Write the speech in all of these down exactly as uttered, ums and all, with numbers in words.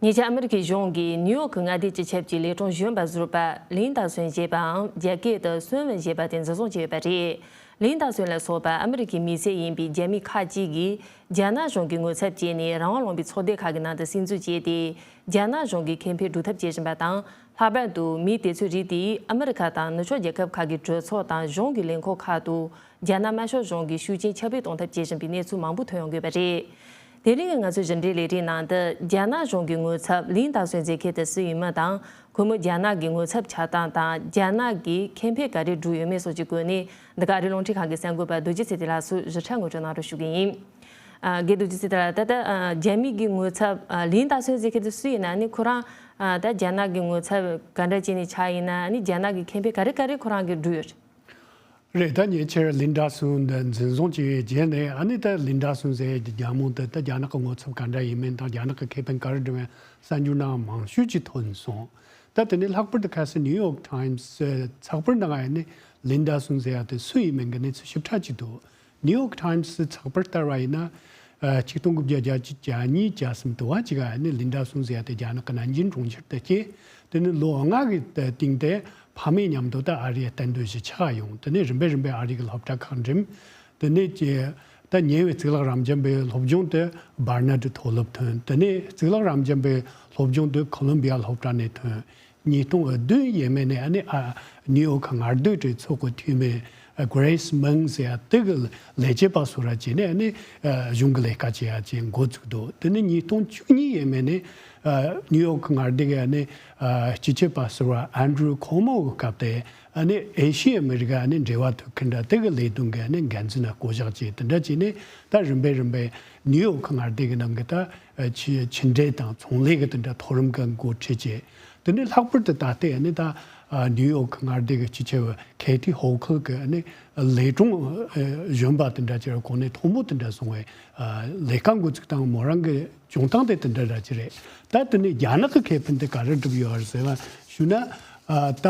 ཉེ་ཆར་ཨ་མི་རི་ཀའི་གཞུང་གིས་ནིའུ་ཡོག་གི་མངའ་སྡེ་སྤྱི་ཁྱབ་ཀྱི་ལས་གྲོང་གཞོན་པ་ཟུར་པ་ལིན་ད་སོན་ཞེས་པའམ་རྒྱ་སྐད་དུ་སོན་ཝེན་ཞེས་པ་དེ་འཛིན་བཟུང་བྱས་ཡོད་པ་རེད། ལིན་ད་སོན་ལ་སོགས་པ་ཨ་མི་རི་ཀའི་མི་སེར་ཡིན་པའི་རྒྱ་མི་ཁག་ཅིག་གིས་རྒྱ་ནག་གཞུང་གི་ངོ་ཚབ་བྱས་ནས་རང་དབང་ལུང་པའི་ཚོགས་སྡེ་ཁག་གི་ནང་དུ་སིམ་འཛུལ་བྱས་ཏེ། རྒྱ་ནག་གཞུང་གི་ཁེ་ཕན་སྒྲུབ་ཐབས་བྱེད་བཞིན་པ་དང་། ལྷག་པར་དུ་མི་དེ་ཚོའི་རིགས་དེས་ཨ་མི་རི་ཁ་དང་ནུབ་ཕྱོགས་རྒྱལ་ཁབ་ཁག་གི་གྲོས་ཚོགས་དང་གཞུང་གི་ལས་ཁུངས་ཁག་ཏུ་རྒྱ་ནག་དམར་ཤོག་གཞུང་གི་ཤུགས་རྐྱེན་ཁྱབ་སྤེལ་གཏོང་ཐབས་བྱེད་བཞིན་པའི་གནས་ཚུལ་མང་པོ་ཐོན་ཡོང་གི་ཡོད་པ་རེད། དེ་རིང་གི་ང་ཚོའི་གཞི་འབྲེལ་ལས་རིམ་ནང་དུ་རྒྱ་ནག་གཞུང་གི་ངོ་ཚབ་ལིན་ད་སོན་ཟེར་མཁན་དེ་སུ་ཡིན་མིན་དང་། ཁོ་མོས་རྒྱ་ནག་གི་ངོ་ཚབ་བྱ་སྟངས་དང་རྒྱ་ནག་གིས་ཁེ་ཕན་ག་རེ་བསྒྲུབས་ཡོད་མེད་སོགས་ཀྱི་སྐོར་ནས། འདི་ག་ཨ་རིའི་རླུང་འཕྲིན་ཁང་གི་གསར་འགོད་པ་རྡོ་རྗེ་ཚེ་བརྟན་ལགས་སུ་ཞིབ་ཕྲ་ངོ་སྤྲོད་གནང་རོགས་ཞུ་གི་ཡིན། ཨ། རྒན་རྡོ་རྗེ་ཚེ་བརྟན་ལགས། ད་ལྟ་ཨ་རྒྱ་མི་གི་ངོ་ཚབ་ཨ་ལིན་ད་སོན་ཟེར་མཁན་དེ་སུ་ཡིན་ན། ཨ་ནི་ཁོ་རང་ཨ་ད་རྒྱ་ནག་གི་ངོ་ཚབ་ག་འདྲ་བྱས་ནས་ཆགས་ཡིན་ན། ཨ་ནི་རྒྱ་ནག་གི་ཁེ་ཕན་ག་རེ་ག་རེ་ཁོ་རང་གིས་བསྒྲུབས་ཡོད་རེད། རེད། ད་ཉེ་ཆར་ལིན་ད་སོན་འདི་འཛིན་བཟུང་བྱས་རྗེས་ནས། ཨ་ནི་ད་ལིན་ད་སོན་ཟེར་ཡག་གི་རྒྱལ་མོ་འདི་ད་རྒྱ་ནག་གི་ངོ་ཚབ་ག་འདྲ་ཡིན་མིན་དང་། རྒྱ་ནག་གི་ཁེ་ཕན་ག་རེ་བསྒྲུབས་ཡིན་གསར་འགྱུར་ནང་མང་ཤོས་ཅིག་ཐོན་སོང་། ད་དེ་ནས་ལྷག་པར་དུ་ཁ་སང་ནིའུ་ཡོག་ཊའིམ་སི་ཚགས་པར་ནང་ཨ་ནི་ལིན་ད་སོན་ཟེར་ཡག་དེ་སུ་ཡིན་མིན་གྱི་གནས་ཚུལ་ཞིབ་ཕྲ་ཅིག་འདུག་ནིའུ་ཡོག་ཊའིམ་སི་ཚགས་པར་ལྟར་བ་ཡིན་ན། ཨ། ཆིག་སྟོང་དགུ་བརྒྱ་གྱ་གཉིས་གྱ་གསུམ་དུ་བ་ཅིག་ཨ་ནི་ལིན་ད་སུན་ཟེར་ཡ་དེ་རྒྱ་ནག་གི་ནན་ཅིང་གྲོང་ཁྱེར་དུ་སྐྱེས། དེ་ནི་ལོ་ལྔ་གི་སྟེང་དེ་ཕ་མེས་མཉམ་དུ་ད་ཨ་རིའི་གཏན་སྡོད་གཞིས་ཆགས་ཡོང་། དེ་ནས་རིམ་པས་རིམ་པས་ཨ་རི་གི་སློབ་གྲྭ་ཁག་འགྲིམས། དེ་ནས་ཀྱི་ད་ཉེ་བའི་གཙུག་ལག་རབ་འབྱམས་པའི་སློབ་སྦྱོང་དེ་བར་ནར་ཌི་མཐོ་སློབ་ཐོན། དེ་ནས་གཙུག་ལག་རབ་འབྱམས་པའི་སློབ་སྦྱོང་དེ་ཁོ་ལོམ་བི་ཡ་སློབ་གྲྭ་ནས་ཐོན། ཉིས་སྟོང་བདུན་ཡས་མས་ནས་ཨ་ནི་ཨ་ནིའུ་ཡོག་གི་མངའ་སྡེའི་གྲོས་ཚོགས་ཀྱི་འཐུས་མི་ཨ་གྷི་རེ་སི་མིང་ཟེར་ཡ་དེ་གི་ལས་བྱེད་པ་ཟུར་པ་བྱས་ནས་ཨ་ནི་ཨ་གཞུང་གི་ལས་ཀ་བྱེད་ཡ་བྱས་འགོ་བཙུགས་འདུག་དེ་ནི་ཉིས་སྟོང་བཅུ་གཉིས་ཡས་མས་ནས་ཨ་ནིའུ་ཡོག་གི་མངའ་སྡེ་གི་ཨ་ནི་ཨ་སྤྱི་ཁྱབ་པ་ཟུར་པ་ཨན་ཌྲུ་ཁོ་མོ་གི་སྐབས་དེ་ཨ་ནི་ཨེ་ཤི་ཡ་ཨ་མི་རི་ཀ་ཨ་ནི་འབྲེལ་བ་མཐུད་མཁན་འདྲ་དེ་གི་ལས་དོན་གི་ཨ་ནི་འགན་འཛིན་ལ་བསྐོ་གཞག་བྱས། དེ་འདྲ་བྱས་ནས་ད་རིམ་པས་རིམ་པས་ནིའུ་ཡོག་གི་མངའ་སྡེ་གི་ནང་གི་ད་ཨ་ཕྱི་ཕྱི་འབྲེལ་དང་ཚོང་ལས་གི་དེ་འདྲ་མཐོ་རིམ་གི་འགོ་ཁྲིད་བྱས། དེ་ནས་ལྷག་པར་དུ་ད་ལྟའི་ཨ་ནི་ད་ཨ་ནིའུ་ཡོག་གི་མངའ་སྡེ་གི་སྤྱི་ཁྱབ་ཁེ་ཐི་ཧོ་ཁལ་གི་ཨ་ནི་ལས་གྲོང་ཨ་གཞོན་པ་དེ་འདྲ་ཅིག་གོ་གནས་མཐོ་པོ་དེ་འདྲ་སོང་བའི་ཨ་ལས་ཀ་འགོ་བཙུགས་སྟངས་མོ་རང་གི་བྱུང་སྟངས་དེ་དེ་འདྲ་འདྲ་ཅིག་རེད། ད་དེ་ནས་རྒྱ་ནག་གི་ཁེ་ཕན་དེ་ག་རེ་བསྒྲུབས་ཡོད་རེད་ཟེར་བ་ཞུ་ན། ཨ་ད་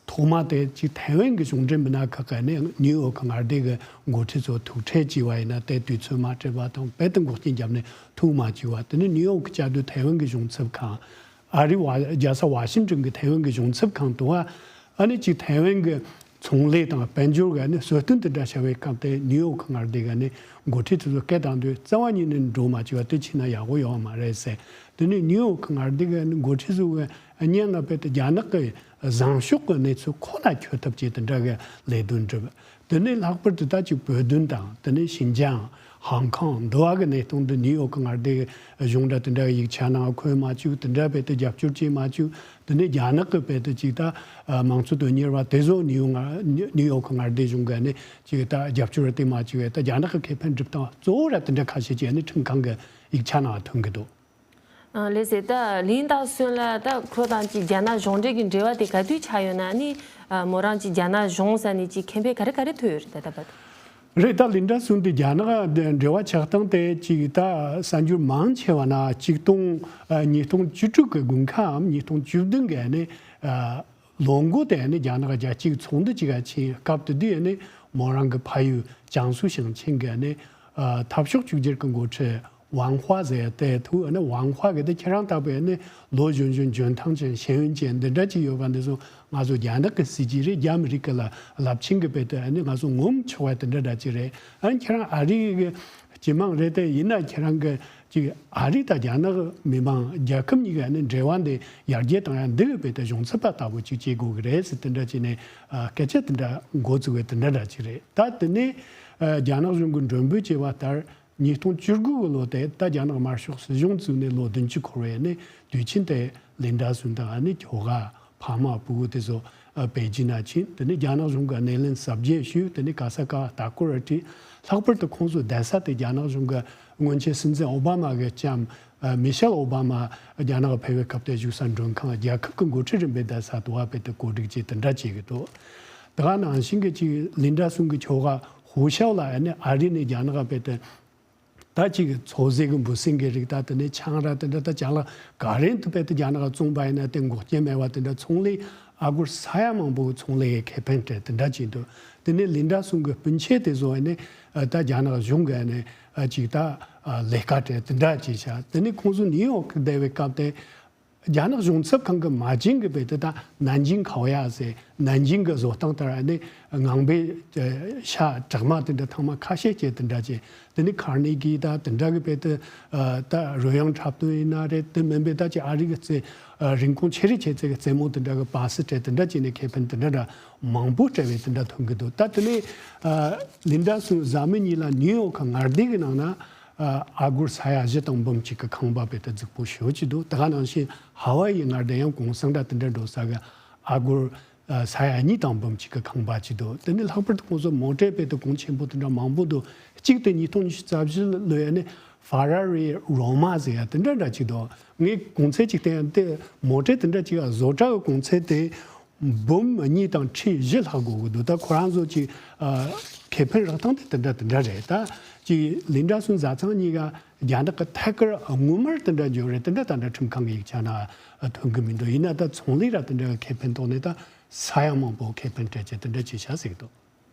ཐོག་མ་དེ་ཅིག་ཐའེ་ཝན་གི་གཞུང་འབྲེལ་མི་སྣ་ཁག་གིས་ཨ་ནི་ནིའུ་ཡོག་གི་མངའ་སྡེ་གི་འགོ་ཁྲིད་ཚོ་ཐུག་འཕྲད་བྱས་པ་ཡིན་ན་དེ་དུས་ཚོད་མ་སྤྲད་པ་དང་། རྦད་དེ་འགོག་རྐྱེན་བརྒྱབ་ནས་ཐུག་མ་བཅུག་པ། དེ་ནས་ནིའུ་ཡོག་གི་བཅའ་སྡོད་ཐའེ་ཝན་གི་གཞུང་ཚབ་ཁང་། ཨ་རི་བ་རྒྱལ་ས་ཝ་ཤིང་ཏོན་གི་ཐའེ་ཝན་གི་གཞུང་ཚབ་ཁང་དུ་བ། ཨ་ནི་ཅིག་ཐའེ་ཝན་གི་ཚོང་ལས་དང་དཔལ་འབྱོར་གི་ཨ་ནི་གསོལ་སྟོན་དེ་འདྲ་བྱ་བའི་སྐབས་དེ་ནིའུ་ཡོག་གི་མངའ་སྡེ་གི་ཨ་ནི་འགོ་ཁྲིད་ཚོ་སྐད་བཏང་དུས་རྩ་བ་ཉིད་ནས་འགྲོ་མ་བཅུག་པ་དེ་བྱས་ན་ཡག་པོ་ཡོད་མ་རེད་ཟེར། དེ་ནས་ནིའུ་ཡོག་གི་མངའ་སྡེ་གི་ཨ་ནི་འགོ་ཁྲིད་ཚོ་གི་སྙན་ལ་རྦད་དེ་རྒྱ་ནག་གི་བཟང་ཕྱོགས་ཀྱི་གནས་ཚུལ་ཁོ་ན་འཁྱོལ་ཐབས་བྱས་དེ་འདྲ་གི་ལས་དོན་བསྒྲུབས། དེ་ནས་ལྷག་པར་དུ་ད་ཅིག་བོད་དོན་དང་། དེ་ནས་ཤིན་ཅང་། ཧང་ཀང་། འདི་བ་གི་གནས་སྟངས་འདི་ནིའུ་ཡོག་གི་མངའ་སྡེ་གི་གཞུང་འདྲ་དེ་འདྲ་གི་ཡིག་ཆ་ནང་འཁོད་མ་བཅུག་དེ་འདྲ་རྦད་དེ་རྒྱབ་སྐྱོར་བྱས་མ་བཅུག་དེ་ནས་རྒྱ་ནག་གི་རྦད་དེ་ཅིག་ད་ཨ་དམངས་གཙོ་དོན་གཉེར་བ་དེ་ཚོ་ནིའུ་ཡོག་ནིའུ་ཡོག་གི་མངའ་སྡེ་གཞུང་གི་ནས་ཅིག་ད་རྒྱབ་སྐྱོར་བྱས་མ་བཅུག་པས། ད་རྒྱ་ནག་གི་ཁེ་ཕན་སྒྲུབ་སྟངས་གཙོ་བོ་ར་དེ་འདྲ་ཁ་ཤས་ཅིག་ཨ་ནི་ཁྲིམས་ཁང་གི་ཡིག་ཆ་ནང་ཐོན་གི་འདུག་ཨ། ལགས་སེ། ད་ལིན་ད་སོན་ལ་ད་ཁོ་དང་ཅིག་རྒྱ་ནག་གཞུང་འབྲེལ་གྱི་འབྲེལ་བ་དེ་ག་དུས་ཆགས་ཡོད་ན། ཨ་ནི་ཨ་མོ་རང་ཅིག་རྒྱ་ནག་གཞུང་ས་ནས་ཅིག་ཁེ་ཕན་ག་རེ་ག་རེ་ཐོབ་ཡོད་རེད་ད་ལྟ་བར་དུ། རེད། ད་ལིན་ད་སོན་དེ་རྒྱ་ནག་འབྲེལ་བ་ཆགས་སྟངས་དེ་ཅིག་ད་གསར་འགྱུར་མང་ཆེ་བ་ན་ཆིག་སྟོང་ཨ་ཉིས་སྟོང་བཅུ་དྲུག་གི་དགུན་ཁའམ་ཉིས་སྟོང་བཅུ་བདུན་གི་ཨ་ནི་ཨ་ལོ་འགོ་དེ་ཨ་ནི་རྒྱ་ནག་རྒྱལ་སྤྱིའི་ཚོགས་འདུ་ཅིག་ག་ཕྱིན་སྐབས་དེ་དུས་ཨ་ནི་མོ་རང་གི་ཕ་ཡུལ་ཅང་སུའུ་ཞིང་ཆེན་གི་ཨ་ནི་ཨ་འཐབ་ཕྱོགས་གཅིག་གྱུར་གྱི་འགོ་ཁྲིད་ཝང་ཧྭ་ཟེར་ཡ་དེ་ཐུག་ཨ་ནི་ཝང་ཧྭ་གི་དེ་ཁྱེད་རང་ལྟ་བུའི་ཨ་ནི་ལོ་གཞོན་གཞོན་འཇོན་ཐང་ཅན་ཤེས་ཡོན་ཅན་འདི་འདྲ་ཅིག་ཡོད་པ་འདི་ཚོ་ང་ཚོ་རྒྱ་ནག་གི་སྲིད་ཇུས་རེད། རྒྱ་མི་རིགས་ཀྱི་ལ་རླབས་ཆེན་གྱི་དཔེ་དེ་ཨ་ནི་ང་ཚོ་ངོམ་ཆོག་པ་དེ་འདྲ་འདྲ་ཅིག་རེད། ཨ་ནི་ཁྱེད་རང་ཨ་རི་གི་སྤྱི་དམངས་རེད། དེ་ཡིན་ན་ཁྱེད་རང་གི་ཅིག་ཨ་རི་དང་རྒྱ་ནག་མི་དམངས་རྒྱལ་ཁབ་གཉིས་ཀྱི་ཨ་ནི་འབྲེལ་བ་འདི་ཡར་རྒྱས་བཏང་ཡ་འདི་གི་དཔེ་དེ་གཞུང་ཚབ་པ་ལྟ་བུ་ཅིག་བྱེད་དགོས་ཀྱི་རེད་ཟེར་དེ་འདྲ་བྱས་ནས་ཨ་སྐད་ཆ་དེ་འདྲ་འགོ་བཙུགས་པའི་དེ་འདྲ་འདྲ་ཅིག་རེད། ད་དེ་ནས་ཨ་རྒྱ་ནག་གཞུང་གི་མགྲོན་འབོད་བྱས་པ་ལྟར། ཉིས་སྟོང་བཅུ་དགུ་གི་ལོ་དེ་ད་རྒྱ་ནག་དམར་ཤོག་སྲིད་གཞུང་བཙུགས་ནས་ལོ་བདུན་ཅུ་འཁོར་བའི་ནས་དུས་ཆེན་དེ་ལིན་ད་སུན་དང་ཨ་ནི་ཁྱོ་ག་ཕ་མ་ཕྲུ་གུ་དེ་ཚོ་ཨ་པེ་ཅིན་ན་ཕྱིན། དེ་ནས་རྒྱ་ནག་གཞུང་གི་སྣེ་ལེན་གཟབ་རྒྱས་ཞུས། དེ་ནས་ག་ས་ག་ལྟ་སྐོར་བྲིས། ལྷག་པར་དུ་ཁོང་ཚོའི་བསྡད་ས་དེ་རྒྱ་ནག་གཞུང་གི་སྔོན་ཆད་སྲིད་འཛིན་ཨོ་བྷ་མ་གི་ལྕམ་ཨ་མི་ཤེལ་ཨོ་བྷ་མ་རྒྱ་ནག་ཕེབས་པའི་སྐབས་དེ་བཞུགས་ས་མགྲོན་ཁང་རྒྱལ་ཁབ་ཀྱི་འགོ་ཁྲིད་རིམ་པས་བསྡད་ས་དུ་བ་དཔེ་དེ་གོ་སྒྲིག་བྱས་དེ་འདྲ་བྱེད་ཀྱི་འདུག་དེ་ག་ནང་བཞིན་གྱི་ཅིག་ལིན་ད་སུན་གྱི་ཁྱོ་ག་ཧུ་ཤའོ་ལ་ཨ་ནི་ཨ་རི་ནས་རྒྱ་ནག་དཔེ་དེ་ད་ཅིག་མཚོ་ཟས་ཀྱི་འབུ་སྲིན་གྱི་རིགས་ད་དེ་ནས་ཆང་ར་དེ་འདྲ་ད་ཅ་ལག་ག་རེ་འདུག་པས་དེ་རྒྱ་ནག་བཙོངས་པ་ཡིན་ན་དེ་འགོག་རྐྱེན་མེད་པ་དེ་འདྲ་ཚོང་ལས་ཨ་སྒོར་ས་ཡ་མང་པོ་གི་ཚོང་ལས་ཀྱི་ཁེ་ཕན་སྤྲད་དེ་འདྲ་བྱས་འདུག་དེ་ནས་ལིན་ད་སུན་གྱི་སྤུན་མཆེད་དེ་ཚོ་ཨ་ནི་ད་རྒྱ་ནག་གཞུང་གི་ཨ་ནི་ཅིག་ད་ལས་ཀ་སྤྲད་དེ་འདྲ་བྱས་ཤག་དེ་ནས་ཁོང་ཚོ་ནིའུ་ཡོག་གི་བསྡད་པའི་སྐབས་དེ་ རྒྱ་ནག་གཞུང་ཚབ་ཁང་གི་མ་བྱན་གི་བས་དེ་ད་ནན་ཅིང་ཁའོ་ཡ་ཟེར་ནན་ཅིང་གི་བཟོ་སྟངས་ལྟར་ནི་ངང་པའི་ཤ་དྲག་མ་དེ་འདྲ་ཐང་མ་ཁ་ཤས་ཀྱི་དེ་འདྲ་ཅིག་དེ་ནི་ཁར་ནེ་གི་ད་དེ་འདྲ་གི་བས་དེ་ད་རོལ་དབྱངས་འཁྲབ་སྟོན་ཡིན་ན་རེད། དེ་མིན་པའི་ད་ཅིག་ཨ་རི་གི་རྩེ་རིན་གོང་ཆེ་རེ་ཆེ་ཚེ་གི་རྩེད་མོ་དེ་འདྲ་གི་པ་སི་སྤྲད་དེ་འདྲ་ཅིག་ནི་ཁེ་ཕན་དེ་འདྲ་འདྲ་མང་པོ་སྤྲད་བས་དེ་འདྲ་ཐོན་གི་འདུག་ད་དེ་ནི་ལིན་ཌ་སུ་གཟའ་མིག་གཉིས་ལ་ནིའུ་ཡོག་གི་ངར་སྡེ་གི་ནང་ན། ཨ་སྒོར་ས་ཡ་བཞི་དང་འབུམ་གཅིག་གི་ཁང་པ་བས་ད་རྫིག་པོ་ཞེ་པོ་ཅིག་འདུག་ད་ག་ནང་བཞིན་ཧ་ཝ་ཡི་ངར་སྡེ་ཡང་གུང་སེང་འདྲ་དེ་འདྲ་འགྲོ་ས་གི་ཨ་སྒོར་ས་ཡ་གཉིས་དང་འབུམ་གཅིག་གི་ཁང་པ་ཅིག་འདུག་དེ་ནི་ལྷག་པར་དུ་ཁོང་ཚོ་མོ་ཊའི་བས་ད་གོང་ཆེན་པོ་དེ་འདྲ་མང་པོ་འདུག་གཅིག་དེ་ཉིས་སྟོང་ཉི་ཤུ་རྩ་བཞི་ལོ་ཡ་ནི་ཧྥ་ར་རི་རོ་མ་ཟེར་ཡ་དེ་འདྲ་འདྲ་ཅིག་འདུག་ངས་གོང་ཚད་ཅིག་བསྟན་ཡ་དེ་མོ་ཊའི་དེ་འདྲ་ཅིག་བཟོ་གྲྭ་གི་གོང་ཚད་དེ། འབུམ་གཉིས་དང་ཁྲི་བཞི་ལྷག་དགོས་ཀྱི་འདུག་ད་ཁོ་རང་ཚོ་ཅིག་ཨ་ཁེ་ཕན་རག་སྟངས་དེ་དེ་འདྲ་དེ་འདྲ་རེད། ད་ཅིག་ལིན་ཌ་སུན་བཟའ་ཚང་གཉིས་ཀ་རྒྱ་ནག་གི་ཐད་ཀར་དངུལ་སྨར་དེ་འདྲ་འཇོག་རེད། དེ་འདྲ་ད་འདྲ་ཁྲིམས་ཁང་གི་ཡིག་ཆ་ན་ཐོན་གི་མི་འདུག་ཡིན་ན་ད་ཚོང་ལས་ར་དེ་འདྲ་གི་ཁེ་ཕན་ཐོག་ནས་ད་ས་ཡ་མང་པོ་ཁེ་ཕན་སྤྲད་བྱས་དེ་འདྲ་ཅིག་བྱ་ཟེར་གི་འདུག་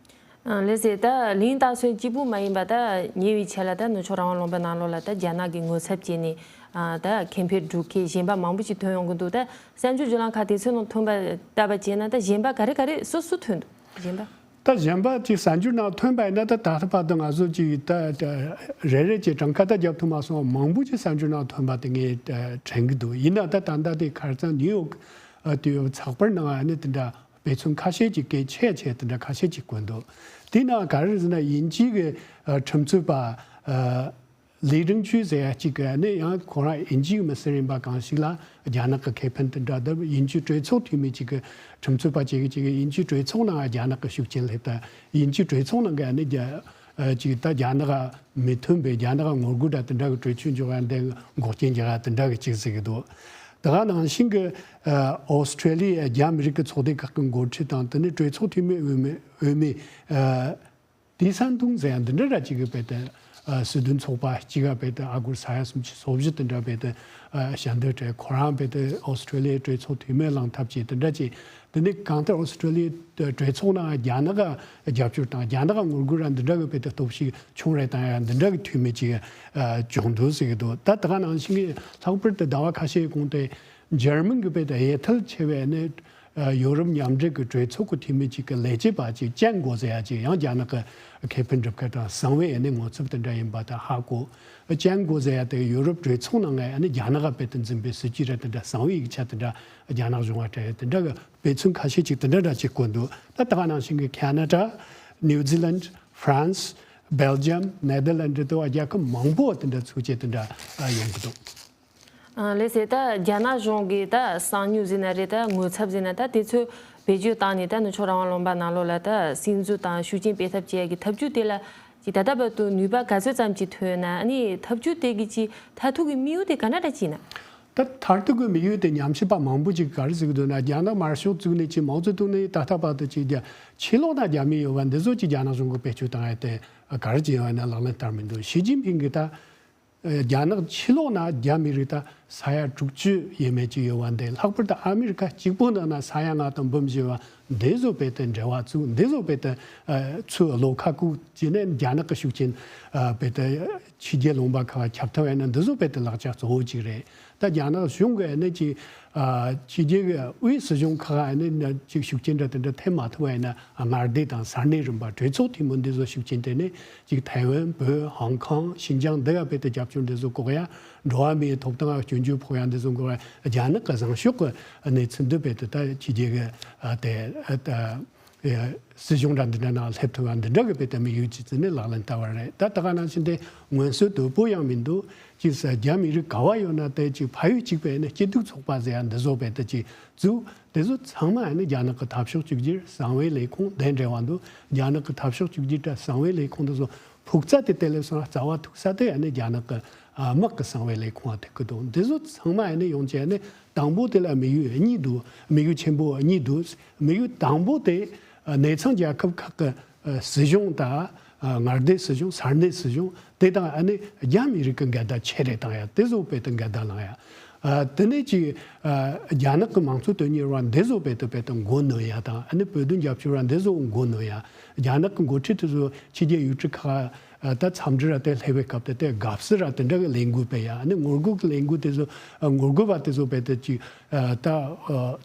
ཨ་ལགས་སེ། ད་ལིན་ཏ་སོན་གཅིག་པུ་མ་ཡིན་པ་ད་ཉེ་བའི་ཆར་ལ་ད་ནུབ་ཕྱོགས་རང་དབང་ལུང་པའི་ནང་ལོགས་ལ་ད་རྒྱ་ནག་གི་ངོ་ཚབ་བྱས་ནས་ཨ་ད་ཁེ་ཕན་སྒྲུབ་མཁན་གཞན་པ་མང་པོ་ཞིག་ཐོན་ཡོང་གི་འདུག་ད་གསར་འགྱུར་བརྒྱུད་ལམ་ཁག་དེ་ཚོའི་ནང་ཐོན་པ་ལྟ་བ་བྱས་ན་ད་གཞན་པ་ག་རེ་ག་རེ་སུ་སུ་ཐོན་འདུག་གཞན་པ། ད་གཞན་པ་ཅིག་གསར་འགྱུར་ནང་ཐོན་པ་ཡིན་ན་ད་ད་ལྟ་བར་དུ་ང་ཚོ་ཅིག་ད་ད་རེ་རེ་ཅིག་གྲངས་ཀ་ད་རྒྱབ་ཐུབ་མ་སོང་བ་མང་པོ་ཅིག་གསར་འགྱུར་ནང་ཐོན་པ་དེ་ངས་ད་དྲན་གི་འདུག་ཡིན་ན་ད་ད་ལྟ་དེ་ཁ་སང་ནིའུ་ཡོག་ཨ་དེ་ཚགས་པར་ནང་ཨ་ནི་དེ་འདྲ། དཔེ་མཚོན་ཁ་ཤས་ཅིག་གལ་ཆེ་ཆེ་དེ་འདྲ་ཁ་ཤས་ཅིག་བཀོད་འདུག་དེའི་ནང་ག་རེ་ཟེར་ན་དབྱིན་ཇི་གི་ཨ་ཁྲིམས་རྩོད་པ་ཨ་ལི་ཀྲིན་ཅུས་ཟེར་ཡ་ཅིག་གི་ནི་ཡང་ཁོ་རང་དབྱིན་ཇི་གི་མི་སེར་ཡིན་པ་གང་ཞིག་ལ་རྒྱ་ནག་གི་ཁེ་ཕན་དེ་འདྲ་དང་དབྱིན་ཇི་གྲོས་ཚོགས་འཐུས་མི་ཅིག་གི་ཁྲིམས་རྩོད་པ་ཅིག་གི་ཅིག་གི་དབྱིན་ཇི་གྲོས་ཚོགས་ནང་རྒྱ་ནག་གི་ཤུགས་རྐྱེན་སླེབས་ད་དབྱིན་ཇི་གྲོས་ཚོགས་ནང་གི་ནི་རྒྱ་ཨ་ཅིག་ད་རྒྱ་ནག་མི་མཐུན་པའི་རྒྱ་ནག་ངོ་རྒོལ་འདྲ་དེ་འདྲ་གི་གྲོས་ཆོད་འཇོག་ཡ་འདི་འགོག་རྐྱེན་རྒྱག་ཡ་དེ་འདྲ་གི་ཅིག་ཟེར་གི་འདུག་དེ་ག་ནང་བཞིན་གྱི་ཨོ་སི་ཁྲེ་ལི་ཡ་རྒྱ་མི་རིགས་ཀྱི་ཚོགས་སྡེ་ཁག་གི་འགོ་ཁྲིད་དང་དེ་ནས་གྲོས་ཚོགས་འཐུས་མི་འོས་མི་འོས་མི་ཏི་སན་ཏུང་ཟེར་ཡང་འདི་འདྲ་ར་ཅིག་གི་བས་ཏེ་སྲིད་དོན་ཚོགས་པ་གཅིག་ག་བས་ཏེ་ཨ་སྒོར་ས་ཡ་སུམ་ཅུ་སོ་བཞི་དེ་འདྲ་བས་ཏེ་ཞལ་འདེབས་སྤྲད། ཁོ་རང་བས་ཏེ་ཨོ་སི་ཁྲེ་ལི་ཡའི་གྲོས་ཚོགས་འཐུས་མི་གླེང་ཐབས་ཀྱིས་དེ་འདྲ་ཅིག་དེ་ནས་གང་ལྟར་ཨོ་སི་ཁྲེ་ལི་ཡའི་གྲོས་ཚོགས་ནང་རྒྱ་ནག་ག་རྒྱབ་སྐྱོར་དང་རྒྱ་ནག་ག་ངོ་རྒོལ་ར་འདི་འདྲ་གི་བས་ཏེ་སྟོབས་ཤུགས་ཆུང་རེ་བཏང་ཡ་འདི་འདྲ་གི་འཐུས་མི་ཅིག་བྱུང་འདུག་ཟེར་གི་འདུག་ད་ད་ག་ནང་བཞིན་གི་ལྷག་པར་དུ་ཟླ་བ་ཁ་ཤས་གོང་དེ་འཇར་མན་གི་བས་ཏེ་ཡ་ཐལ་ཆེ་བའི་ནས་ཡོ་རོབ་མཉམ་འབྲེལ་གྱི་གྲོས་ཚོགས་ཀྱི་འཐུས་མི་གཅིག་གི་ལས་བྱེད་པ་གཅིག་ཅན་གོ་ཟེར་ཡ་གཅིག་ཡང་རྒྱ་ནག་གི་ཁེ་ཕན་སྒྲུབ་མཁན་དང་གསང་བའི་ནས་ངོ་ཚབ་དེ་འདྲ་ཡིན་པ་དང་ཧ་གོ། ཅན་གོ་ཟེར་ཡ་དེ་ཡོ་རོབ་གྲོས་ཚོགས་ནང་ནས་རྒྱ་ནག་ག་བས་ཏེ་འཛིན་པའི་སྲིད་ཇུས་ར་དེ་འདྲ་གསང་བའི་ཡིག་ཆ་དེ་འདྲ་རྒྱ་ནག་གཞུང་ལ་སྤྲད་ཡ་དེ་འདྲ་གི་དཔེ་མཚོན་ཁ་ཤས་ཅིག་དེ་འདྲ་འདྲ་ཅིག་བཀོད་འདུག་ད་ད་ག་ནང་བཞིན་གི་ཁ་ན་ཌ། ནིའུ་ཛི་ལན། ཧྥ་རན་སི། སྦེལ་ཇམ། ནེ་དར་ལན་ཌི་དེ་བ་རྒྱལ་ཁབ་མང་པོ་དེ་འདྲ་ཚུགས་ཆེད་དེ་འདྲ་ཡོང་གི་འདུག་ཨ་ལགས་སེ། ད་རྒྱ་ནག་གཞུང་གིས་ད་གསང་མྱུལ་ཟེར་ན་རེད། ད་ངོ་ཚབ་ཟེར་ན་ད་དེ་ཚོ་བེད་སྤྱོད་བཏང་ནས་ད་ནུབ་ཕྱོགས་རང་དབང་ལུང་པ་ནང་ལོགས་ལ་ད་སིམ་འཛུལ་དང་ཤུགས་རྐྱེན་སྤེལ་ཐབས་བྱེད་ཡ་གི་ཐབས་ཇུས་དེ་ལ་ཅིག་ད་ལྟ་བར་དུ་ནུས་པ་ག་ཚོད་ཙམ་ཅིག་ཐོན་ཡོད་ན། ཨ་ནི་ཐབས་ཇུས་དེ་གི་ཅིག་མཐར་ཐུག་གི་དམིགས་ཡུལ་དེ་ག་འདྲ་འདྲ་ཅིག་ཡིན་ན། ད་མཐར་ཐུག་གི་དམིགས་ཡུལ་དེ་ཉམས་ཞིབ་པ་མང་པོ་ཅིག་ག་རེ་ཟེར་གི་འདུག་ན། རྒྱ་ནག་དམར་ཤོག་བཙུགས་ནས་ཅིག་མའོ་ཙེ་ཏུང་ནས་ད་ལྟ་བར་དུ་ཅིག་རྒྱ་ཕྱི་ལོགས་ན་རྒྱ་མི་ཡོད་པ་འདི་ཚོ་ཅིག་རྒྱ་ནག་གཞུང་གིས་བེད་སྤྱོད་བཏང་ཡ་དེ་ག་རེ་ཅིག་ཡོད་ན་ལག་ལེན་བསྟར་མི་འདུག་ཞི་ཅིན་ཕིང་གིས་ད་རྒྱ་ནག་ཕྱི་ལོགས་ན་རྒྱ་མི་རིགས་ད་ས་ཡ་དྲུག་ཅུ་ཡས་མས་ཅིག་ཡོད་པ་འདི་ལྷག་པར་དུ་ཨ་མི་རི་ཀ་གཅིག་པོ་ནང་ན་ས་ཡ་ལྔ་དང་འབུམ་བཞི་བ་འདི་ཚོ་བས་ཏེ་འབྲེལ་བ་བཙུགས། འདི་ཚོ་བས་ཏེ་ཚུར་བློ་ཁ་བཀུག་བྱས་ནས་རྒྱ་ནག་གི་ཤུགས་རྐྱེན་བས་ཏེ་ཕྱི་རྒྱལ་ལུང་པ་ཁག་ཁྱབ་ཐུབ་ཡ་ན་འདི་ཚོ་བས་ཏེ་ལག་ཆ་གཙོ་བོ་ཅིག་རེད། ད་རྒྱ་ནག་གཞུང་གིས་ནི་ཅིག་ཕྱི་རྒྱལ་གྱི་དབུས་སྲིད་གཞུང་ཁག་ནི་ཅིག་ཤུགས་རྐྱེན་འདྲ་དེ་འདྲ་ཐེབས་མ་ཐུབ་པ་ཡིན་ན་མངའ་སྡེ་དང་ས་གནས་རིམ་པ་གྲོས་ཚོགས་འཐུས་མི་འདི་ཚོ་ཤུགས་རྐྱེན་དེ་ནི་ཅིག་ཐའེ་ཝན། བོད། ཧོང་ཀོང་། ཤིན་ཅང་འདི་ཡ་བས་ཏེ་རྒྱབ་སྐྱོར་འདི་ཚོ་འགོག་ཡ། འགྲོ་བ་མིའི་ཐོབ་ཐང་སྐྱོན་བརྗོད་ཕོག་ཡ་འདི་ཚོ་འགོག་ཡ་རྒྱ་ནག་གི་བཟང་ཕྱོགས་ཀྱི་གནས་ཚུལ་འདི་བས་ཏེ་ད་ཕྱི་རྒྱལ་གྱི་དེ། སྲིད་གཞུང་འདྲ་འདི་འདྲ་ནང་སླེབས་ཐུབ་པ་འདི་འདྲ་གི་བས་ཏེ་དམིགས་ཡུལ་གྱི་ཚུལ་ནས་ལག་ལེན་བསྟར་བ་རེད། ད་ད་ག་ནང་བཞིན་དེ་མངོན་གསལ་དོད་པོ་ཡང་མི་འདུག་ཅིག་ས་རྒྱ་མི་རིགས་ག་བ་ཡོད་ན་དེ་ཅིག་ཕ་ཡུལ་གཅིག་པའི་ནི་སྐྱིད་སྡུག་ཚོགས་པ་ཟེར་ཡ་འདི་བཟོ་བས་ཏེ་ཅིག་བཙུགས། དེ་ཚོ་ཚང་མ་ནི་རྒྱ་ནག་གི་འཐབ་ཕྱོགས་གཅིག་གྱུར་གསང་བའི་ལས་ཁུངས་དེ་འབྲེལ་བ་འདུག་རྒྱ་ནག་གི་འཐབ་ཕྱོགས་གཅིག་གྱུར་དང་གསང་བའི་ལས་ཁུངས་འདི་ཚོ་ཕུགས་རྩ་དེ་དེ་ལས་སོང་རྩ་བ་ཐུག་ས་དེ་ནི་རྒྱ་ནག་གི་དམག་གི་གསང་བའི་ལས་ཁུངས་ཐུག་གི་འདུག་འདི་ཚོ་ཚང་མ་ནི་ཡོང་ཆེད་ནི་དང་པོ་དེ་ལ་དམིགས་ཡུལ་གཉིས་འདུག་དམིགས་ཡུལ་ཆེན་པོ་གཉིས་འདུག་དམིགས་ཡུལ་དང་པོ་དེ་གནས་ཚང་རྒྱལ་ཁབ་ཁག་གི་སྲིད་གཞུང་དང་མངའ་སྡེ་སྲིད་གཞུང་། ས་གནས་སྲིད་གཞུང་དེ་དང་ཨ་ནི་རྒྱ་མི་རིགས་ཀྱི་འགལ་ཟླ་ཆེ་རེ་བཏང་ཡ་དེ་ཚོ་བས་ཏེ་འགལ་ཟླ་ལངས་ཡ། དེ་ནས་ཅིག་རྒྱ་ནག་གི་མང་གཙོ་དོན་གཉེར་བ་འདི་ཚོ་བས་ཏེ་བས་ཏེ་མགོ་གནོན་ཡ་དང་ཨ་ནི་བོད་དོན་རྒྱབ་སྐྱོར་བ་འདི་ཚོ་མགོ་གནོན་ཡ། རྒྱ་ནག་གི་འགོ་ཁྲིད་དེ་ཚོ་ཕྱི་རྒྱལ་ཡུལ་གྲུ་ཁག་ད་འཚམས་འདྲི་ར་དེ་སླེབས་པའི་སྐབས་དེ་དེ་དགའ་བསུ་ར་དེ་འདྲ་གི་ལས་འགུལ་སྤེལ་ཡ། ཨ་ནི་ངོ་རྒོལ་གི་ལས་འགུལ་དེ་ཚོ་ངོ་རྒོལ་བ་དེ་ཚོ་སྤེལ་དེ་ཅིག་ད་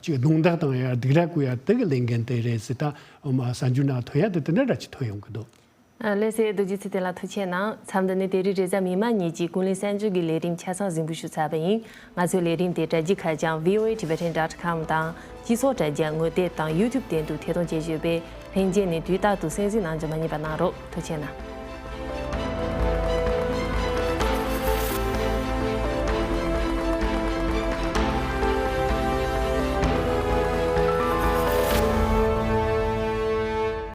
ཅིག་རྡུང་རྡེག་བཏང་ཡ་སྡིགས་ར་བསྐུལ་ཡ་དེ་གི་ལས་འགན་དེ་རེད་ཟེར། ད་གསར་འགྱུར་ནང་ཐོན་ཡ་དེ་དེ་འདྲ་ར་ཅིག་ཐོན་ཡོང་གི་འདུག། ལགས་སེ། རྡོ་རྗེ་ཚེ་བརྟན་ལགས་ཐུགས་རྗེ་གནང་། མཚམས་འདི་ནས་དེ་རིང་རེས་གཟའ་མིག་དམར་ཉིན་གྱི་ཀུན་གླེང་གསར་འགྱུར་གྱི་ལས་རིམ་ཆ་ཚང་གཟིགས་འབུལ་ཞུ་ཚར་བ་ཡིན། ང་ཚོའི་ལས་རིམ་དེ་དྲ་རྒྱའི་ཁ་བྱང་V O A Tibetan dot com དང་སྤྱི་ཚོགས་དྲ་རྒྱ་ངོ་དེབ་དང་YouTube སྟེང་དུ་ཐད་གཏོང་བྱེད་བཞིན་ཡོད་པས་ལྷན་རྒྱས་ནས་དུས་རྟག་ཏུ་གསན་གཟིགས་གནང་རྒྱུ་མ་བསྙེལ་བ་གནང་རོགས། ཐུགས་རྗེ་གནང་།